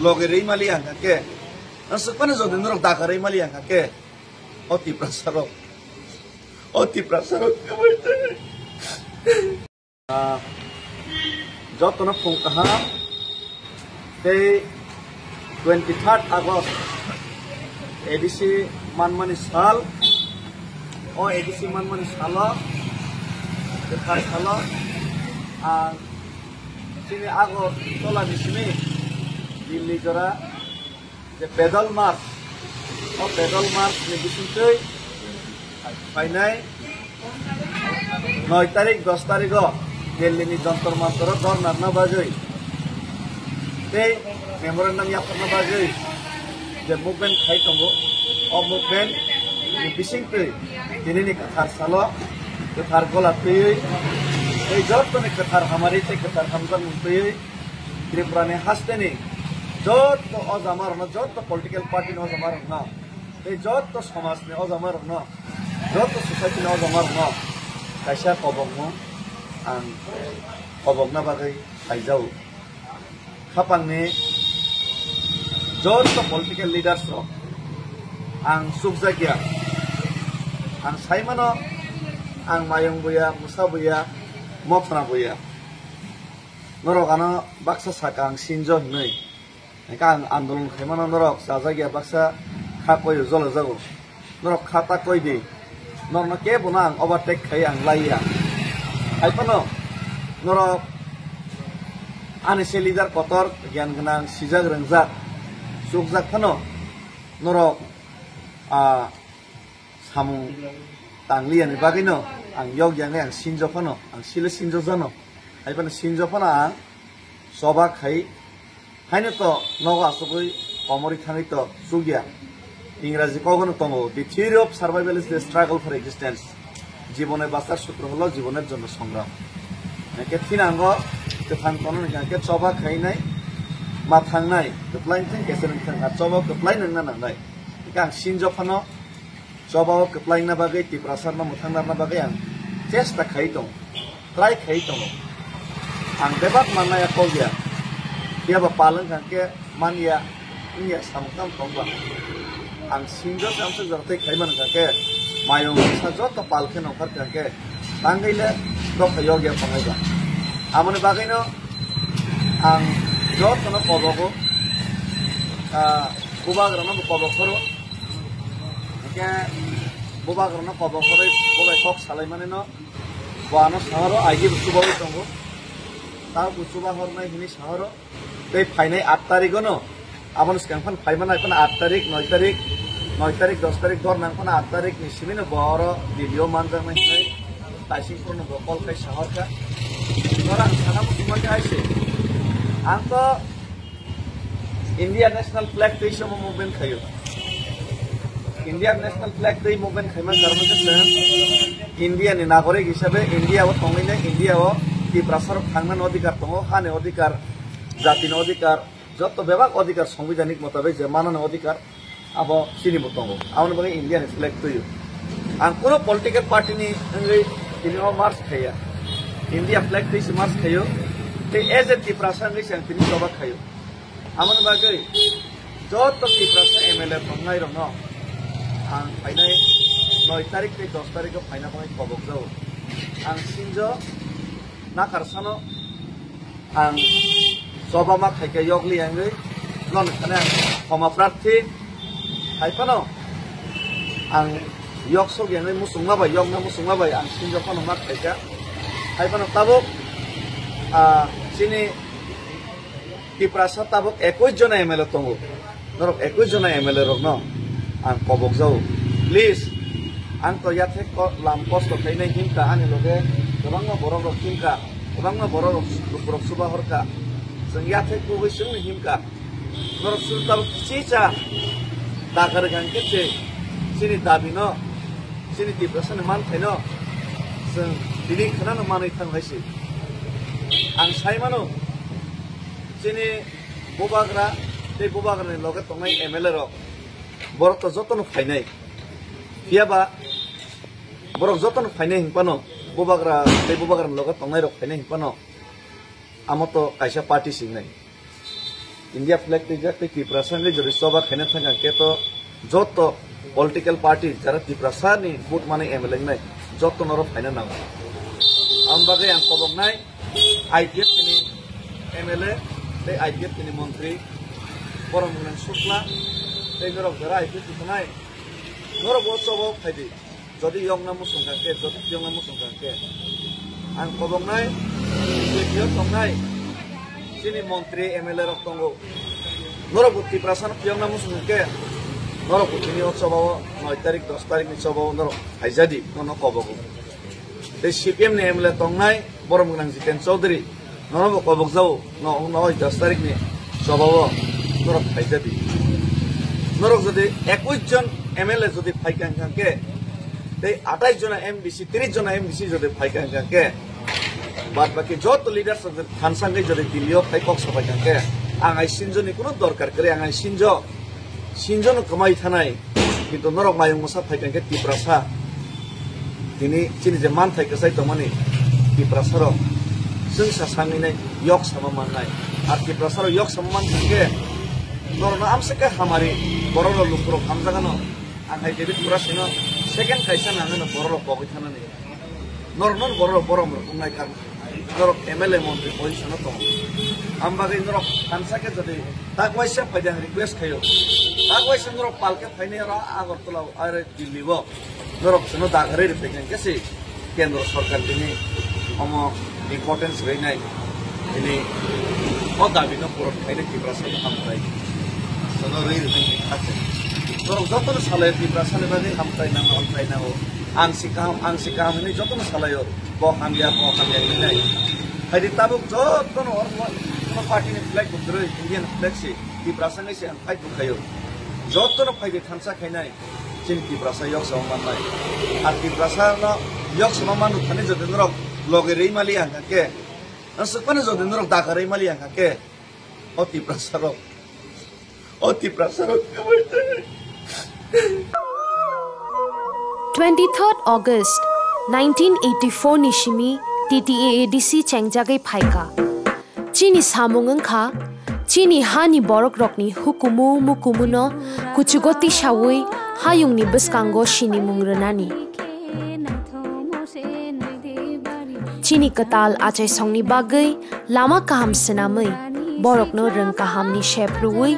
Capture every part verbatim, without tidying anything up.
Loge rwi mali ang kha khe. Ang swk phano jodi norok dakha rwi mali ang kha khe. O Tiprasa rok. O Tiprasa rok. Ah, jotono phung kaham. Tei twenty third August A D C manmani sal. O A D C manmani salo. Kwthar salo. Ang chini Agartala ni simi Delhi jora je pedal march, o pedal march ni bisingtwi phainai noi tarik, dos tarik o Delhi ni Jantar Mantar o dhorna rwna bagwi tei memorandum yapharna bagwi je movement khai tongo, o movement ni bisingtwi tini ni kwthar salo kwthar gola twiwi tei jottoni kwthar hamari tei kwthar hamjakmung twiwi Tripura ni haste ni jotto o jama rokno, jotto political party ni o jama rokno, tei jotto somaj ni o jama rokno, jotto society ni o jama rokno kaisa kobokno ang kobokna bagwi phaijao. Khapang ni jotto political leaders rok ang chukjakya, ang saimano ang mayung buya, musa buya, mothra buya. Norok ano baksa saka ang sinjo hinwi. Hingke ang andolon khaimano norok chajak ya baksa kha koi o jolo jago. Norok kha ta koi di. Norokno kebo no ang overtake khai ang lai ya. Hai phano norok ani se leader kotor gyan gwnang sijak rwngjak chukjak phano norok, ah, samung tangliya ni bagwi no ang yok yang ang sinjo phano, ang sile sinjo jano. Hai phano sinjo phano ang choba khai, haino to nogo asugwi komori thangwi to chukya. Ingraji kogono tongo, "The theory of survival is the struggle for existence." Jibone bachar sutro holo jiboner jonno songram. Hingke thinango kwthang tono hingke choba khainai, ma thangnai, kwplai thang kese nang thang, a choba kwplai nangna nangnai. Hingke ang sinjo phano choba o kwplaina bagwi, Tiprasa no mwthang narna bagwi ang chesta khai tongo, try khai tongo. Ang bebak mannaya kok ya, phiya ba pal wngkha khe man ya, wng ya samung tamo tong ba. Ang sinjo samsok jora tei khai man kha khe, mayung sa joto pal khe nongkhor kha khe, tangwi le dophai yok ya tongnai ba. Aboni bagwi no ang joto no kobogo, ah, bubagra no bo kobok phoro. Hingke bubagrano kobok horoi bo bai kok salai mani no, bo ano sahoro aigi bo chubaui tongo. Ta bo chuba hornai hini sahoro. Tei phainai aat tarik o no, aboni swkang phano phai manai phano aat tarik, noi tarik, noi tarik, dos tarik dor nang phano aat tarik ni simi no bo oro Delhi o manjaknai hinui taising phuru no bo call khai sahor kha. Norok ang sana muchungma khe hai se. Ang to India National Flag tei somo movement khaio. India National Flag tei movement khaima karon khe chwng India ni nagorik hisabe India o tongwi nai, India o Tiprasa rok thangna ni odhikar tongo, ha ni odhikar, jati ni odhikar, jotto bebak odhikar, sangbidhanik motabek je mana ni odhikar abo chini bo tongo. Aboni bagwi India ni flag twio. Ang kuno political party ni wngwi tini o march khaiya. India flag twi se march khaio. Tei as a Tiprasa wngwi se ang tini choba khaio. Aboni bagwi joto Tiprasa M L A tongnai rokno ang phainai noi tarik tei dos tarik o phaina bagwi kobok jago. Ang sinjo nakarsano ang choba ma khaikha yokli yangwi, non khane ang khoma prarthi hai phano ang yok sok yangwi muchungma bai, yokna muchungma bai ang sinjo phano ma khaikha. Hai phano tabuk, ah, chini Tiprasa tabuk ekwis jona M L A tongo. Norok ekwis jona M L A rokno ang kobok jago. Please, ang to yathek ko-, lam kosto khainai himkha, ani loge kwbangma borok rok himkha, kwbangma borok rok, rok chuba horkha. Chwng yathek kugwi chwngno himkha. Norok chwng tabuk kichicha dakar hwnkhe se chini dabino, chini Tiprasani manthaino chwng tini khwnano manwi thang hai se. Ang sai mano, chini bubagra tei bubagrani loge tongnai M L A rok, borok to jotono phainai. Phiya ba borok jotono phainai hwn phano, bubagra tei bubagrani loge tongnai rok phainai hwn phano, amo to kaisa party se wngnai. India flag twijak tei Tiprasa wngwi jodi choba khaina thang khe to joto political party jara Tiprasa ni vote mani M L A wngnai joto norok phaina nango. Ang bagwi ang koboknai I P F T ni M L A tei I P F T ni montri Boromgwnang Sukla tei norok jara I P F T ni thanai norok bo choba phaidi. Jodi yokna muchung kha khe, jodi yokna muchung kha khe, ang koboknai, video tongnai, chini montri M L A rok tongo. Norok bo Tiprasa no yokna muchung kha khe, norok bo tini o choba o noi tarik, dos tarik ni choba o norok phaijadi, nono kobogo. Tei C P M ni M L A tongnai, Boromgwnang Jiten Chaudhary, nono bo kobok jao, no, no, dos tarik ni choba o norok phaijadi. Norok jodi ekwis jon M L A jodi phai kha khe, tei atais jona M D C, tris jona M D C jodi phai kha khe, bad baki joto leaders rok jodi thansa wngwi jodi Delhi o phai kok sabai kha khe, ang ai sinjo ni kuno dorkar kwrwi, ang ai sinjo, sinjo no kwmai thanai, kintu norok mayung mwsa phai kha khe Tiprasa, tini chini je manthai kwchai tongmani Tiprasa rok chwngsa sangwi nai yok sama mannai, ar Tiprasa rok yok sama man kha khe norokno amswk khe hamari borok rok lukurok hamjagano. Ang hai David Kurasino second kaisa nangano borok rok pogwi thanani. Norok non borok rok borom rok wngnai kar. Norok M L A montri position o tongo. Am bagwi norok thansa khe jodi tak waisa phaidi ang request khaio. Tak waisa norok palke phainai oro Agartala o are Delhi o. Norok chwngno dagarwi rwphaikha khe se. Kendro sorkar tini omo importance rwnai, tini o dabi no puron khainai Tiprasa ni hamkrai. Sono rwi rwnai ni kha se. Norok joto no salai Tiprasa ni bagwi hamkrai nango, hamkrai nango. Ang si kaham, ang si kaham hinwi joto no salaio. Bo hamya, bo hamya hinwi nai. Haidi tabuk joto no oro no party ni flag bo kwrwi, Indian flag si Tiprasa ngai se ang fight bo khaio. Joto no phai de thansa khainai. Chini Tiprasa yok sama mannai. Ar Tiprasa no yok sama manu thani jodi norok loge rwi mali ang kha khe, ang swkmani jodi norok daga rwi mali ang kha khe, o Tiprasa rok, o Tiprasa rok. Twenty-third August nineteen eighty-four ni simi T T A A D C chengjagwi phaikha. Chini samung wngkha, chini hani borokrokni hukumu mukumuno kuchugo tisaui hayungni bwskango sinimung rwnani. Chini kwtal achaisongni bagwi lama kaham swnamwi, borokno rwng kahamni sep rwui,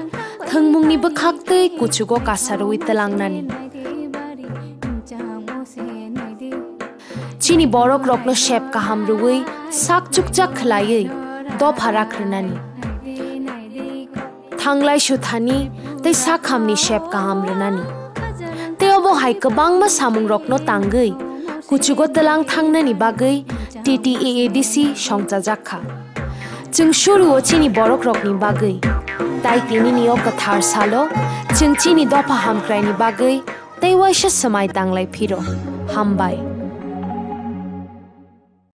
thwngmungni bwkhak tei kuchugo kasarwi twlangnani. Chini borok rokno sep kaham rwui sak chukchak khwlaiwi dopha rak rwnani. Thanglai suthani tei sak hamni sep kaham rwnani. Tei obo hai kwbangma samung rokno tangwi kuchugo twlang thangnani bagwi T T A A D C songchajak kha. Chwng suruo chini borok rokni bagwi. Tai tinini o kwthar salo chwng chini dopha hamkraini bagwi tei waisa swmai tanglai phiro. Hambai.